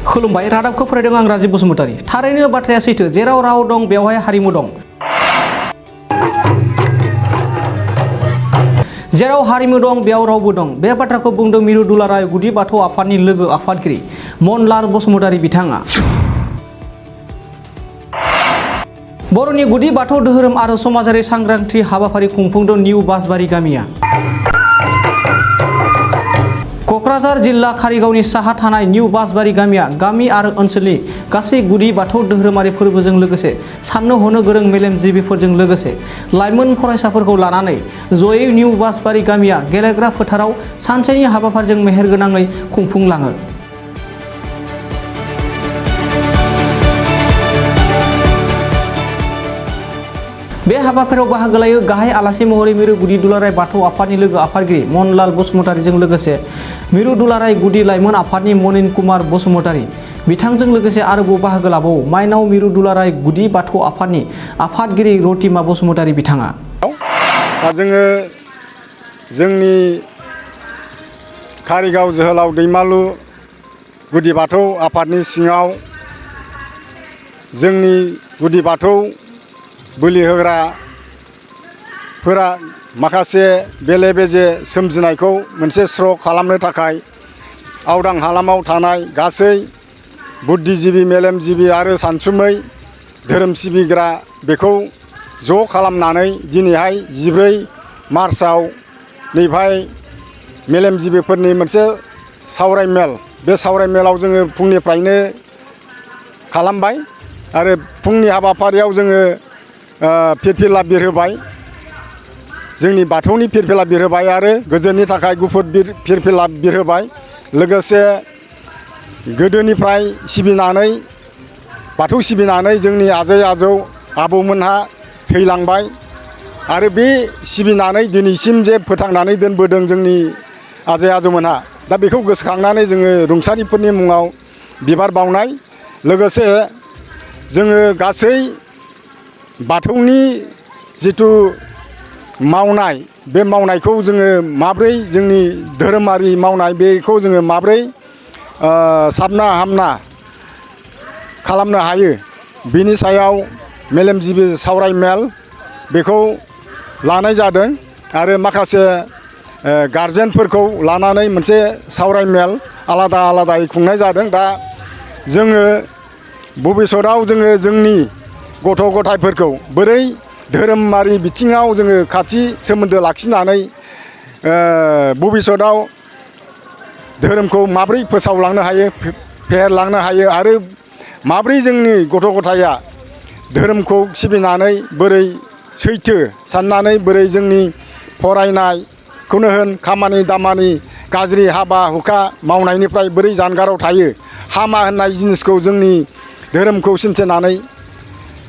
खुलुमबाय रादाबखौ फरायदों आं राजीब बसुमतारी। थारैनो बाथ्राया सैथो, जेराव राव दं बेवहाय हारिमु दं। जेराव हारिमु दं बेयाव रावबो दं। बे बाथ्राखौ बुंदों मिरु दुलाराय गुदि बाथौ आफादनि लोगो आफादगिरि मनलाल बसुमतारी बिथाङा। बर'नि गुदि बाथौ धोरोम आरो समाजारि सांग्रांथि हाबाफारि खुंफुंदों निउ बासबारि गामिया। क'क्राझार जिल्ला कारिगावनि साहा थानाय निउ बासबारि गामिया गामि आरो ओनसोलनि गासै गुदि बाथौ धोरोमारि फोरबोजों लोगोसे साननो हनो गोरों मेलेमजिबिफोरजों लोगोसे लाइमोन फरायसाफोरखौ लानानै जयै निउ बासबारि गामिया गेलेग्रा फोथाराव सानसेनि हाबाफारिजों मेहेरगोनाङै खुंफुंलाङो। बे हाबाफारियाव बाहागो लायो गाहाय आलासि महरै मिरु गुदि दुलाराय बाथौ आफादनि लोगो आफादगिरि मनलाल बसुमतारीजों लोगोसे मिरु दुलाराय गुदि लाइमोन आफादनि मनिन कुमार बसुमतारी। बिथांजों लोगोसे आरोबाव बाहागो लाबावो माइनाव मिरु दुलाराय गुदि बाथौ आफादनि आफादगिरि रतिमा बसुमतारी बिथाङा। दा जोङो जोंनि कारिगाव जोहोलाव दैमालु गुदि बाथौ आफादनि सिङाव जोंनि गुदि बाथौ बोलि होग्राफोरा माखासे बेले बेजे सोमजिनायखौ मोनसे स्र' खालामनो थाखाय आवदां हालामाव थानाय गासै बुद्धिजिबि मेलेमजिबि आरो सानसुमै धोरोम सिबिग्रा बेखौ ज' खालामनानै दिनैहाय 14 मार्चआव नैहाय मेलेमजिबिफोरनि मोनसे सावरायमेल, बे सावरायमेलाव जोङो फुंनिफ्रायनो खालामबाय आरो फुंनि हाबाफारियाव जोङो फिरफिला बिरहोबाय, जोंनि बाथौनि फिरफिला बिरहोबाय आरो गोजोननि थाखाय गुफुर फिरफिला बिरहोबाय। लोगोसे गोदोनिफ्राय सिबिनानै बाथौ सिबिनानै जोंनि आजै आजौ आबौमोनहा थैलांबाय आरो बे सिबिनानै दिनैसिम जे फोथांनानै दोनबोदों जोंनि आजै आजौमोनहा, दा बेखौ गोसोखांनानै जोङो रुंसारिफोरनि मुङाव बिबार बावनाय, लोगोसे जोङो गासै बाथौनि जिथु मावनाय, बे मावनायखौ जोङो माब्रै जोंनि धोरोमारि मावनाय बेखौ जोङो माब्रै साबना हामना खालामनो हायो बिनि सायाव मेलेमजिबि सावरायमेल बेखौ लानाय जादों आरो माखासे गारजेनफोरखौ लानानै मोनसे सावरायमेल आलादा आलादायै खुंनाय जादों। दा जोङो भबिष्यतआव जोङो जोंनि गथ' गथायफोरखौ बोरै धोरोमारि बिथिङाव जोङो खाथि सोमोन्दो लाखिनानै भबिष्यतआव धोरोमखौ माब्रै फोसावलांनो हायो, फेहेरलांनो हायो आरो माब्रै जोंनि गथ' गथाया धोरोमखौ सिबिनानै बोरै सैथो साननानै बोरै जोंनि फरायनायखौनो होन, खामानि दामानि गाज्रि हाबा हुखा मावनायनिफ्राय बोरै जानगाराव थायो, हामा होननाय जिनिसखौ जोंनि धोरोमखौ सिन्थिनानै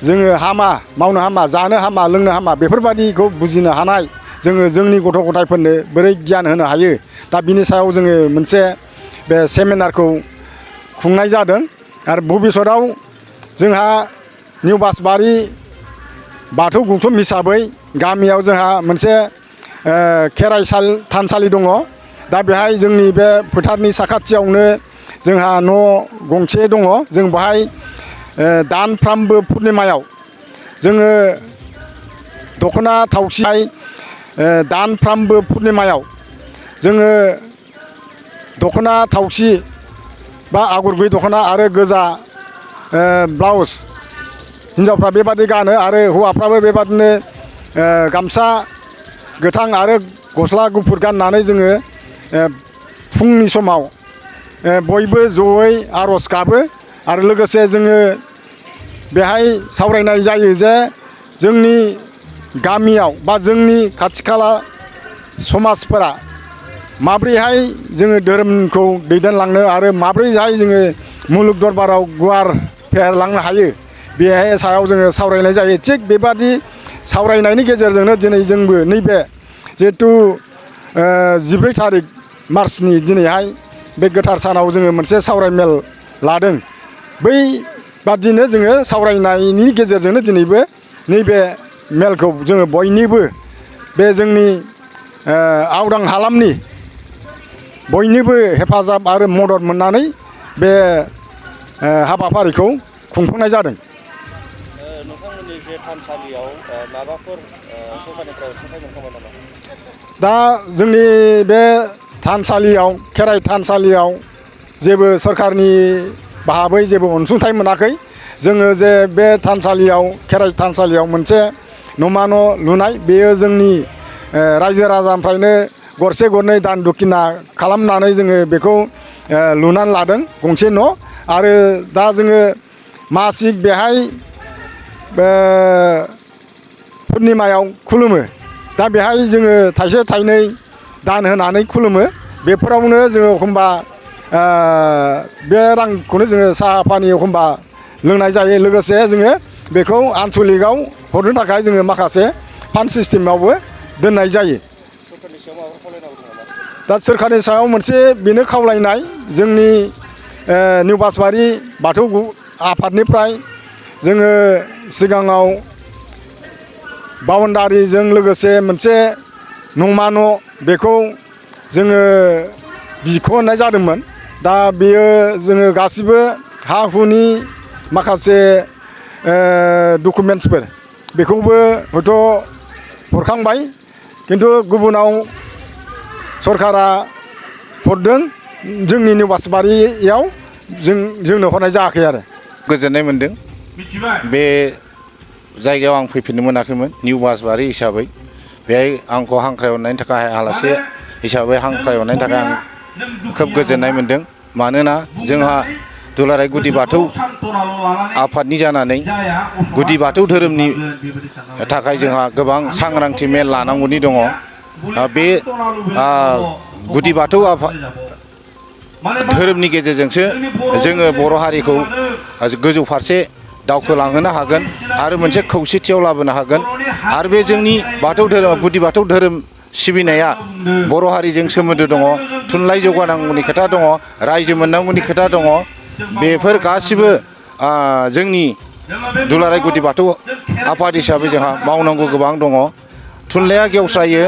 जोङो हामा मावनो हामा, जानो हामा, लोंनो हामा बेफोरबादिखौ बुजिनो हानाय जोङो जोंनि गथ' गथायफोरनो बोरै गियान होनो हायो, दा बिनि सायाव जोङो मोनसे बे सेमिनारखौ खुंनाय जादों। आरो भबिष्यतआव जोंहा निउ बासबारि बाथौ गौथुम हिसाबै गामियाव जोंहा मोनसे खेराइ थानसालि दङ। दा बेहाय जोंनि बे फोथारनि साखाथियावनो जोंहा न' गंसे दङ। जों बेहाय दानफ्रामबो पुर्निमायाव जोङो दख'ना थावसि, दानफ्रामबो पुर्निमायाव जोङो दख'ना थावसि बा आगर गैयै दख'ना आरो गोजा ब्लाउस हिन्जावफ्रा बेबादि गानो आरो हौवाफ्राबो बेबादिनो गामसा गोथां आरो गस्ला गुफुर गाननानै जोङो फुंनि समाव बयबो जयै आर'ज गाबो आरो लोगोसे जोङो बेहाय सावरायनाय जायो जे जोंनि गामियाव बा जोंनि खाथि खाला समाजफोरा माब्रैहाय जोङो धोरोमखौ दैदेनलांनो आरो माब्रैहाय जोङो मुलुग दरबाराव गुवार फेहेरलांनो हायो, बे सायाव जोङो सावरायनाय जायो। थिग बेबादि सावरायनायनि गेजेरजोंनो दिनै जोंबो नैबे जिहेथु 14 थारिख मार्चनि दिनैहाय बे गोथार सानाव जोङो मोनसे सावरायमेल लादों। बै बादिनो जोङो सावरायनायनि गेजेरजोंनो दिनैबो नैबे मेलखौ जोङो बयनिबो बे जोंनि आवदां हालामनि बयनिबो हेफाजाब आरो मदद मोननानै बे हाबाफारिखौ खुंफुंनाय जादों। नोंथांमोननि जे थानसालियाव माबाफोर सरकारनिफ्राय अनसुंथाइ मोनखांबाय नामा? दा जोंनि बे थानसालियाव खेराइ थानसालियाव जेबो सरकारनि भाबै जेबो अनसुंथाइ मोनाखै। जोङो जे बे थानसालियाव खेराइ थानसालियाव मोनसे न'मा न' लुनाय बेयो जोंनि रायजो राजानिफ्रायनो गरसे गरनै दान दक्षिना खालामनानै जोङो बेखौ लुनानै लादों गंसे न'। आरो दा जोङो मासिक बेहाय पुर्निमायाव खुलुमो। दा बेहाय जोङो थाइसे थाइनै दान होनानै खुलुमो। बेफोरावनो जोङो एखमबा बे रांखौनो जोङो साहा पानि एखमबा लोंनाय जायो। लोगोसे जोङो बेखौ आन्सलिकआव हरनो थाखाय जोङो माखासे फान्ड सिस्टेमावबो दोननाय जायो। सरकारनि सायाव माबाफोर खावलायनांगौ दं नामा? दा सोरखारनि सायाव मोनसे बेनो खावलायनाय जोंनि निउ बासबारि बाथौ आफादनिफ्राय जोङो सिगाङाव बाउन्डारिजों लोगोसे मोनसे न'मा न' बेखौ जोङो बिख'नाय जादोंमोन। दा बेयो जोङो गासिबो हा हुनि माखासे डकुमेन्टसफोर बेखौबो हयथ' हरखांबाय, खिन्थु गुबुनाव सरकारा हरदों। जोंनि निउ बासबारियाव जोंनो हरनाय जायाखै आरो। गोजोननाय मोनदों। बे जायगायाव आं फैफिननो मोनाखैमोन निउ बासबारि हिसाबै। बेहाय आंखौ हांख्रायहरनायनि थाखाय आलासि हिसाबै हांख्रायहरनायनि थाखाय आं खोब गोजोननाय मोनदों। मानोना जोंहा दुलाराय गुदि बाथौ आफादनि जानानै गुदि बाथौ धोरोमनि थाखाय जोंहा गोबां सांग्रांथि मेल लानांगौनि दङ। बे गुदि बाथौ धोरोमनि गेजेरजोंसो जोङो बर' हारिखौ गोजौ फारसे दावखोलांहोनो हागोन आरो मोनसे खौसेथियाव लाबोनो हागोन। आरो बे जोंनि बाथौ धोरोम गुदि बाथौ धोरोम सिबिनाया बर' हारिजों सोमोन्दो दङ, थुनलाइ जौगानांगौनि खोथा दङ, रायजो मोननांगौनि खोथा दङ। बेफोर गासिबो जोंनि दुलाराय गुदि बाथौ आफाद हिसाबै जोंहा मावनांगौ गोबां दङ। थुनलाइया गेवस्रायो,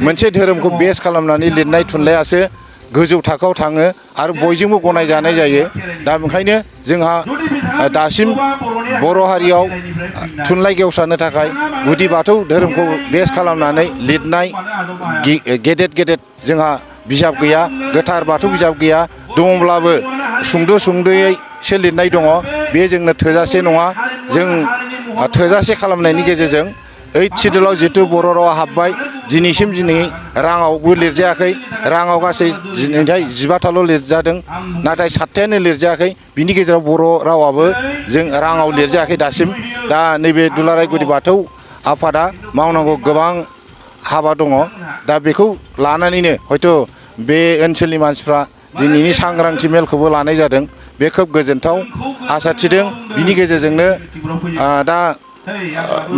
मोनसे धोरोमखौ बेस खालामनानै लिरनाय थुनलाइयासो गोजौ थाखोआव थाङो आरो बयजोंबो गनायजानाय जायो। दा ओंखायनो जोंहा दासिम बर' हारियाव थुनलाइ गेवस्रानो थाखाय गुदि बाथौ धोरोमखौ बेस खालामनानै लिरनाय गेदेर गेदेर जोंहा बिजाब गैया, गोथार बाथौ बिजाब गैया। दङब्लाबो सुंद'यैसो लिरनाय दङ। बे जोंनो थोजासे नङा। जों थोजासे खालामनायनि गेजेरजों 8 सिडुलाव जिथु बर' रावा हाबबाय, दिनैसिम राङावबो लिरजायाखै। राङाव गासै 15थाल' लिरजादों, नाथाय 7थायानो लिरजायाखै। बिनि गेजेराव बर' रावाबो जों राङाव लिरजायाखै दासिम। दा नैबे दुलाराय गुदि बाथौ आफादा मावनांगौ गोबां हाबा दङ। दा बेखौ लानानैनो हयथ' बे ओनसोलनि मानसिफ्रा दिनैनि सांग्रांथि मेलखौबो लानाय जादों। बे खोब गोजोनथाव आसा थिदों। बिनि गेजेरजोंनो दा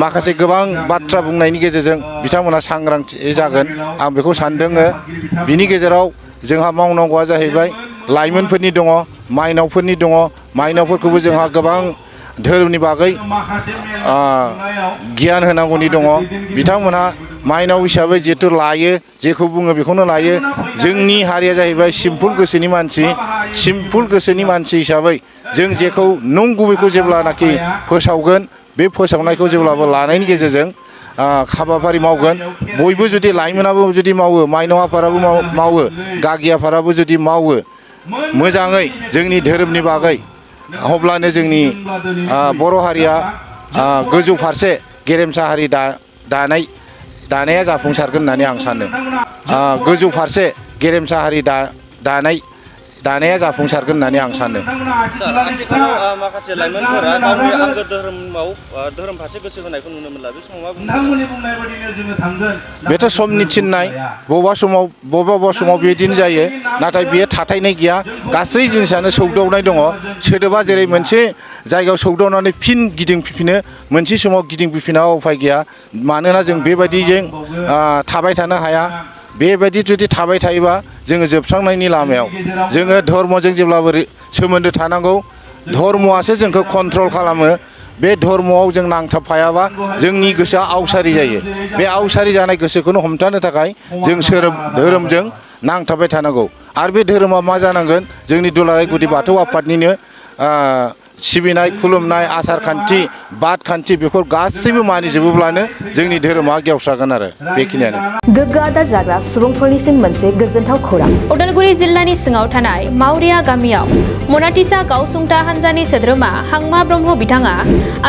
माखासे गोबां बाथ्रा बुंनायनि गेजेरजों बिथांमोना सांग्रांथि जागोन, आं बेखौ सानदों। बिनि गेजेराव जोंहा मावनांगौआ जाहैबाय लाइमोनफोरनि दङ, माइनावफोरनि दङ। माइनावफोरखौबो जोंहा गोबां धोरोमनि बागै गियान होनांगौनि दङ। बिथांमोनहा माइनाव हिसाबै जिहेथु लायो, जेखौ बुङो बेखौनो लायो। जोंनि हारिया जाहैबाय सिम्पुल गोसोनि मानसि। सिम्पुल गोसोनि मानसि हिसाबै जों जेखौ नंगुबैखौ जेब्लानाखि फोसावगोन, बे फोसावनायखौ जेब्लाबो लानायनि गेजेरजों हाबाफारि मावगोन। बयबो जुदि लाइमोनाबो जुदि मावो, माइनाव आफादाबो मावो, गागि आफादाबो जुदि मावो मोजाङै जोंनि धोरोमनि बागै, अब्लानो जोंनि बर' हारिया गोजौ फारसे गेरेमसा हारि दानाया जाफुंसारगोन होननानै आं सानो। गोजौ फारसे गेरेमसा हारि दानाया जाफुंसारगोन होननानै आं सानो। सार, आथिखालाव माखासे लाइमोनफोरा गावनि आंगो धोरोम फारसे गोसो होनायखौ नुनो मोनला। बे समाव मा बुंनो? बेथ' समनि थिननाय। बबेबा समाव बेबायदिनो जायो, नाथाय बेयो थाथायनाय गैया। गासै जिनिसानो सौदावनाय दङ। सोदोबा जेरै मोनसे जायगायाव सौदावनानै फिन गिदिंफिनो, मोनसे समाव गिदिंफिना उफाय गैया। मानोना जों बेबायदिजों थाबाय थानो हाया। बेबायदि जुदि थाबाय थायोबा जोङो जोबस्रांनायनि लामायाव। जोङो धर्मजों जेब्लाबो सोमोन्दो थानांगौ। धर्मआसो जोंखौ कन्ट्रल खालामो। बे धर्मआव जों नांथाबफायाबा जोंनि गोसोआ आवसारि जायो। बे आवसारि जानाय गोसोखौनो हमथानो थाखाय जों धोरोमजों नांथाबबाय थानांगौ। आरो बे धोरोमा मा जानांगोन? जोंनि दुलाराय गुदि बाथौ आफादनिनो सिबिनाय खुलुमनाय आसार खान्थि बाद खान्थि बेफोर गासैबो मानिजोबोब्लानो जोंनि धोरोमा गेवस्रागोन आरो बेखिनियानो गोग्गो आदार जाग्रा सुबुंफोरनिसिम मोनसे गोजोनथाव खौरां उदालगुरि जिल्लानि सिङाव थानाय मावरिया गामियाव मनाटिसा गावसुंथा हान्जानि सोद्रोमा हांमा ब्रह्म बिथाङा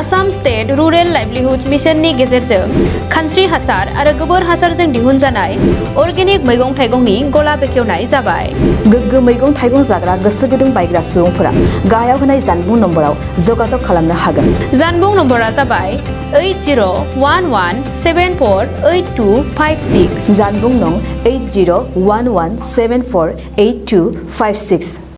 आसाम स्टेट रुरेल लाइभलिहुड मिशननि गेजेरजों खानस्रि हासार आरो गोबोर हासारजों दिहुनजानाय अर्गेनिक मैगं थाइगंनि गला बेखेवनाय जाबाय। गोग्गो मैगं थाइगं जाग्रा गोसो गुदुं बायग्रा सुबुंफोरा गाहायाव होनाय जानबुं नम्बराव जगाजग खालामनो हागोन। जानबुं नम्बरा जाबाय 8011748256 जानबुं नं 8011748256